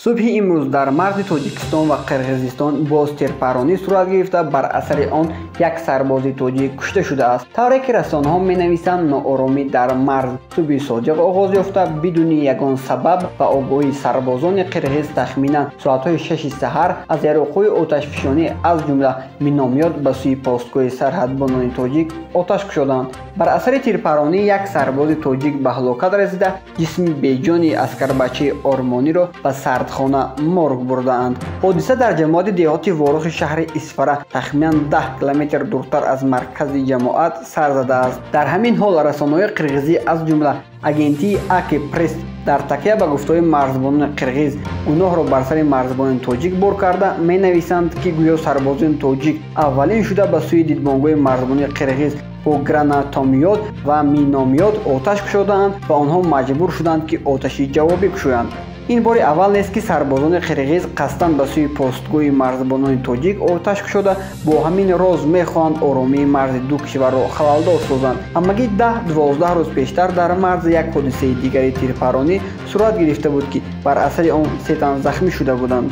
Субҳи имрӯз дар марзи Тоҷикистон ва Қирғизистон боз тирпаронӣ сурат гирифта, бар асари он як сарбози тоҷик кушта шудааст. Тавре ки расонаҳо менависанд, нооромӣ дар марз субҳи содиқ оғоз ёфта, бидуни ягон сабаб ва огоҳии сарбозони қирғиз тахминан соатҳои 6 саҳар аз яроқҳои оташфишонӣ, аз ҷумла миномёт, ба сӯи постгоҳи сарҳадбонони тоҷик оташ кушоданд. Бар асари тирпаронӣ як сарбози тоҷик ба ҳалокат расида, ҷисми беҷони аскарбачаи ормониро ба сардхона морг бурдаанд. Ҳодиса дар ҷамоати деҳоти Ворухи шаҳри Исфара, тахминан 10 километр дуртар аз маркази ҷамоат сар задааст. Дар ҳамин ҳол расонаҳои қирғизӣ, аз ҷумла агентии Аки Пресс, дар такя ба гуфтаҳои марзбонони қирғиз гуноҳро бар сари марзбонони тоҷик бор карда менависанд, ки гӯё сарбозони тоҷик аввалин шуда ба сӯи дидбонгоҳи марзбонони қирғиз бо гранатомёт ва миномёт оташ кушодаанд ва онҳо маҷбур шуданд, ки оташи ҷавобӣ кушоянд. Ин бори аввал нест, ки сарбозони қирғиз қасдан ба сӯи постгоҳи марзбонони тоҷик оташ кушода, бо ҳамин роз мехоҳанд оромии марзи ду кишварро халалдор созанд. Ҳамагӣ 10-12 рӯз пештар дар марз як ҳодисаи дигари тирпаронӣ сурат гирифта буд, ки бар асари он се тан захмӣ шуда буданд.